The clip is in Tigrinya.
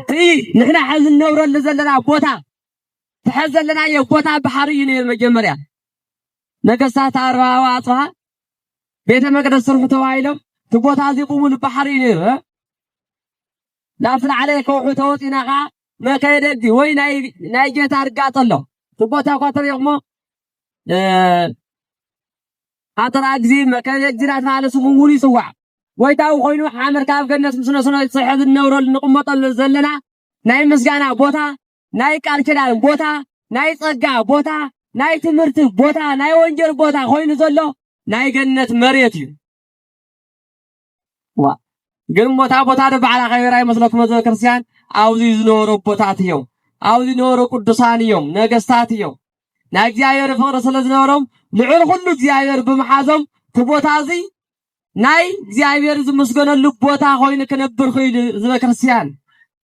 እቲ ንሕና ሕዚ እንነብረሉ ዘለና ቦታ፣ እቲ ሕዚ ዘለናዮ ቦታ ባሕሪ እዩ ነይሩ። መጀመርያ ነገስታት ኣርባባ ኣጽብሃ ቤተ መቅደስ ስርሑ ተባሂሎም፣ እቲ ቦታ እዚ ብምሉ ባሕሪ እዩ ነይሩ። እ? ናብቲ ላዕለ ከውሑ ተወፂና ከዓ መከየደዲ ወይ ናይ ናይ ጌታ ርጋፅ ኣሎ። እቲ ቦታ እኳ ተሪእኹሞ፣ እ፣ ኣጥራ ግዚ መከየደዲ እናተባሃለ ስሙ እውን ይፅዋዕ። ጎይታዊ ኮይኑ ሓመድ ካብ ገነት ምስ ነስኖ ዝስሕብ እንነብረሉ ንቕመጠሉ ዘለና ናይ ምስጋና ቦታ፣ ናይ ቃል ኪዳን ቦታ፣ ናይ ጸጋ ቦታ፣ ናይ ትምህርቲ ቦታ፣ ናይ ወንጌል ቦታ ኮይኑ ዘሎ ናይ ገነት መሬት እዩ። ዋ፣ ግን እሞ እታ ቦታ ዶ ባዕላ ከቢራ ይመስለኩም? ህዝበ ክርስቲያን፣ ኣብዚ ዝነበሩ ኣቦታት እዮም። ኣብዚ ዝነበሩ ቅዱሳን እዮም፣ ነገስታት እዮም። ናይ እግዚኣብሔር ፍቕሪ ስለ ዝነበሮም፣ ልዑል ኩሉ እግዚኣብሔር ብምሓዞም፣ እቲ ቦታ እዚ ናይ እግዚኣብሔር ዝምስገነሉ ቦታ ኮይኑ ክነብር ክኢሉ፣ ህዝበ ክርስቲያን።